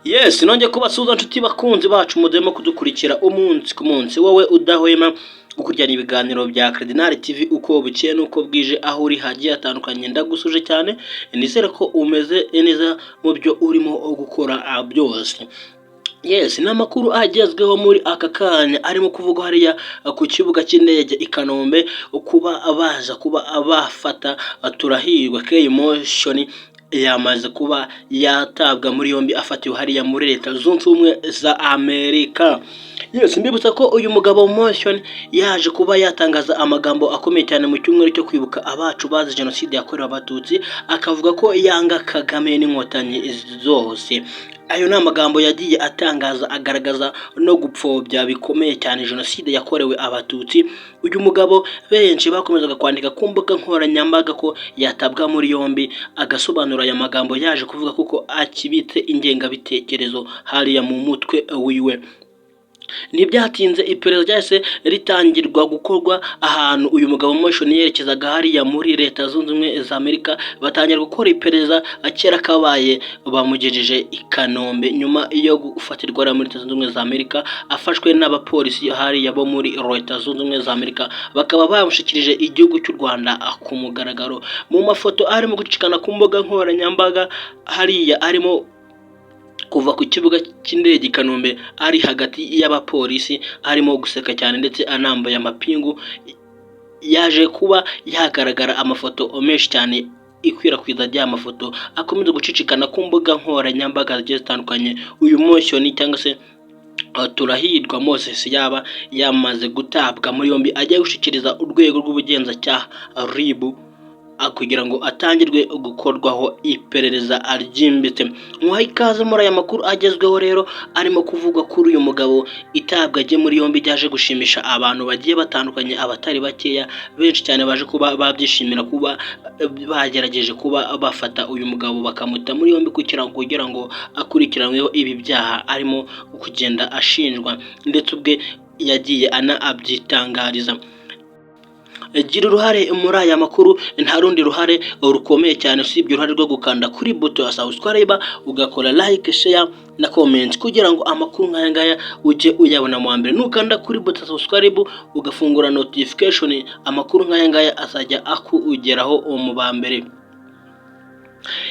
Yes, nongeye kubasuhuza nshuti bakunzi bacu mudemo kudukurikira umunsi ku munsi, wowe udahwema gukurikirana ibiganiro bya Cardinal TV uko bukeye n'uko bwije, aho uri hagiye hatandukanye. Ndagusuje cyane, nizere ko umeze neza mu byo urimo gukora byose. Yes, ni amakuru agezweho muri aka kanya arimo kuvugwa hariya ku kibuga cy'indege i Kanombe, kuba baza kuba bafata Turahirwa K Moshions. Yamaze kuba yatabwa muri yombi, afatiwe hariya muri Leta Zunze Ubumwe za Amerika. Yes, mbibutsa ko uyu mugabo Moshions yaje kuba yatangaza amagambo akomeye cyane mu cyumweru cyo kwibuka abacu bazize Jenoside yakorewe Abatutsi, akavuga ko yanga Kagame n'Inkotanyi zose. Ayo ni amagambo yagiye atangaza agaragaza no gupfobya bikomeye cyane Jenoside yakorewe Abatutsi. Uyu mugabo benshi bakomezaga kwandika ku mbuga nkoranyambaga ko yatabwa muri yombi agasobanura aya magambo yaje kuvuga, kuko akibitse ingengabitekerezo hariya mu mutwe wiwe. Ntibyatinze, iperereza ryahise ritangirwa gukorwa ahantu uyu mugabo Moshions yerekezaga hariya muri Leta Zunze Ubumwe za Amerika. Batangira gukora iperereza, kera kabaye bamugejeje i Kanombe nyuma yo gufatirwa hariya muri Leta Zunze Ubumwe za Amerika, afashwe n'abapolisi hariya bo muri Leta Zunze Ubumwe za Amerika, bakaba bamushyikirije igihugu cy'u Rwanda ku mugaragaro. Mu mafoto arimo gucicikana ku mbuga nkoranyambaga hariya arimo kuva ku kibuga cy'indege i Kanombe ari hagati y'abapolisi, arimo guseka cyane ndetse anambaye amapingu, yaje kuba yagaragara amafoto menshi cyane. Ikwirakwiza ry'aya mafoto akomeza gucicikana ku mbuga nkoranyambaga zigiye zitandukanye. Uyu Moshions cyangwa se Turahirwa Moses yaba yamaze gutabwa muri yombi, agiye gushyikiriza urwego rw'ubugenzacyaha RIB kugira ngo atangirwe gukorwaho iperereza ryimbitse. Muhaye ikaze muri aya makuru agezweho rero arimo kuvugwa kuri uyu mugabo. Itabwa rye muri yombi ryaje gushimisha abantu bagiye batandukanye, abatari bakeya, benshi cyane baje kuba babyishimira kuba bagerageje kuba bafata uyu mugabo bakamuta muri yombi kugira ngo akurikiranweho ibi byaha arimo kugenda ashinjwa, ndetse ubwe yagiye ana abyitangariza. Gira uruhare muri aya makuru. Nta rundi ruhare rukomeye cyane usibye uruhare rwo gukanda kuri buto ya subscribe, ugakora like, share na comment, kugira ngo amakuru nk'aya ngaya ujye uyabona mu wa mbere. Nukanda kuri buto ya subscribe, ugafungura notification, amakuru nk'aya ngaya azajya akugeraho mu ba mbere.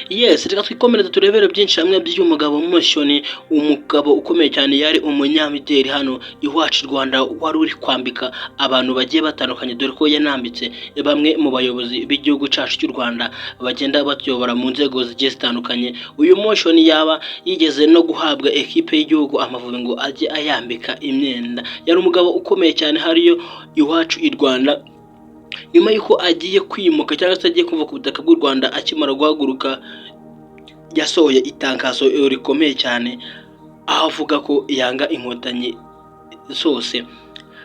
Yes, reka twikomereze turebere byinshi hamwe by'uyu mugabo Moshions, umugabo ukomeye cyane, yari umunyamideli hano iwacu i Rwanda, wari uri kwambika abantu bagiye batandukanye, dore ko yanambitse bamwe mu bayobozi b'igihugu cyacu cy'u Rwanda bagenda batuyobora mu nzego zigiye zitandukanye. Uyu Moshions yaba yigeze no guhabwa ekipe y'igihugu Amavubi ngo ajye ayambika imyenda. Yari umugabo ukomeye cyane hariyo iwacu i Rwanda. Nyuma y'uko agiye kwimuka cyangwa se agiye kuva ku butaka bw'u Rwanda, akimara guhaguruka yasohoye itangazo rikomeye cyane aho avuga ko yanga Inkotanyi zose.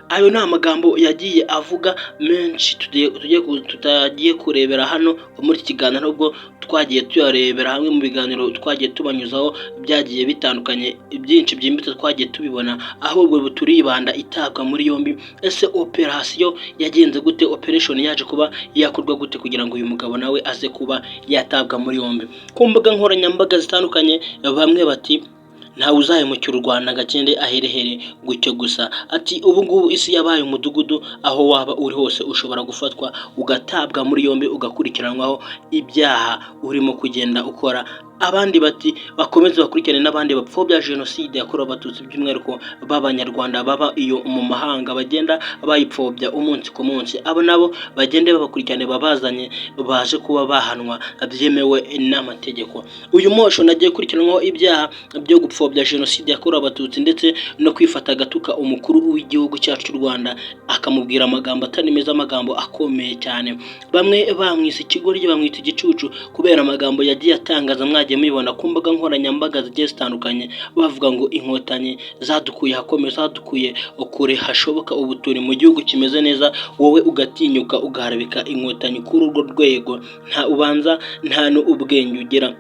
Ayo ni amagambo yagiye avuga menshi tutagiye kurebera hano muri iki kiganiro, nubwo twagiye tuyarebera hamwe mu biganiro twagiye tubanyuzaho byagiye bitandukanye. Byinshi byimbitse twagiye tubibona, ahubwo turibanda itabwa muri yombi. Ese operasiyo yagenze gute? Operation yaje kuba yakorwa gute kugira ngo uyu mugabo nawe aze kuba yatabwa muri yombi? Ku mbuga nkoranyambaga zitandukanye bamwe bati: "Ntawe uzahemukira u Rwanda ngo agende aherehere gutyo gusa." Ati: "Ubu ngubu isi yabaye umudugudu, aho waba uri hose ushobora gufatwa ugatabwa muri yombi, ugakurikiranwaho ibyaha urimo kugenda ukora." Abandi bati: "Bakomeze bakurikirane n'abandi bapfobya Jenoside yakorewe Abatutsi, by'umwihariko b'Abanyarwanda baba iyo mu mahanga bagenda bayipfobya umunsi ku munsi. Abo nabo bagende babakurikirane, babazanye baje kuba bahanwa byemewe n'amategeko." Uyu Moshions agiye gukurikiranwaho ibyaha byo gupfobya Jenoside yakorewe Abatutsi ndetse no kwifata agatuka umukuru w'igihugu cyacu cy'u Rwanda, akamubwira amagambo atari meza, amagambo akomeye cyane. Bamwe bamwise ikigoryi, bamwita igicucu kubera amagambo yagiye atangaza. Mwagiye mubibona ku mbuga nkoranyambaga zigiye zitandukanye, bavuga ngo Inkotanyi zadukuye ahakomeye, zadukuye kure hashoboka, ubu turi mu gihugu kimeze neza, wowe ugatinyuka ugaharabika Inkotanyi kuri urwo rwego, nta ubanza nta n'ubwenge ugira.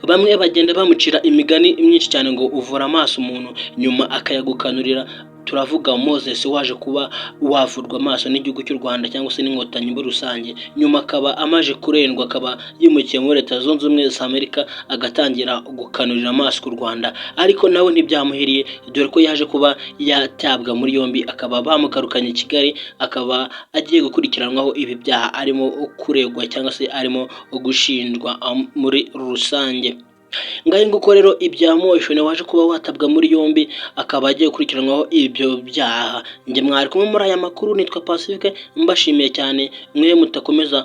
Bamwe bagenda bamucira imigani myinshi cyane ngo uvura amaso umuntu nyuma akayagukanurira. Turavuga Moses waje kuba wavurwa amaso n'igihugu cy'u Rwanda cyangwa se n'Inkotanyi muri rusange, nyuma akaba amaze kurengwa, akaba yimukiye muri Leta Zunze Ubumwe za Amerika, agatangira gukanurira amaso ku Rwanda, ariko nawe ntibyamuhiriye, dore ko yaje kuba yatabwa muri yombi, akaba bamugarukanye i Kigali, akaba agiye gukurikiranwaho ibi byaha arimo kuregwa cyangwa se arimo gushinjwa muri rusange. Ngahe nguko rero ibya Moshions waje kuba watabwa muri yombi, akaba agiye gukurikiranwaho ibyo byaha. Njye mwari kumwe muri aya makuru nitwa Pacifique, mbashimiye cyane mwe mutakomeza,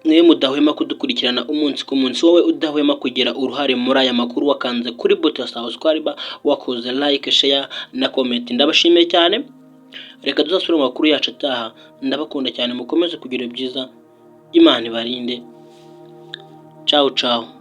mwe mudahwema kudukurikirana umunsi ku munsi, wowe udahwema kugira uruhare muri aya makuru, wakanze kuri buto ya subscribe, wakoze like, share na comment. Ndabashimiye cyane. Reka tuzasubire mu makuru yacu ataha. Ndabakunda cyane, mukomeze kugira byiza, Imana ibarinde. Ciao ciao.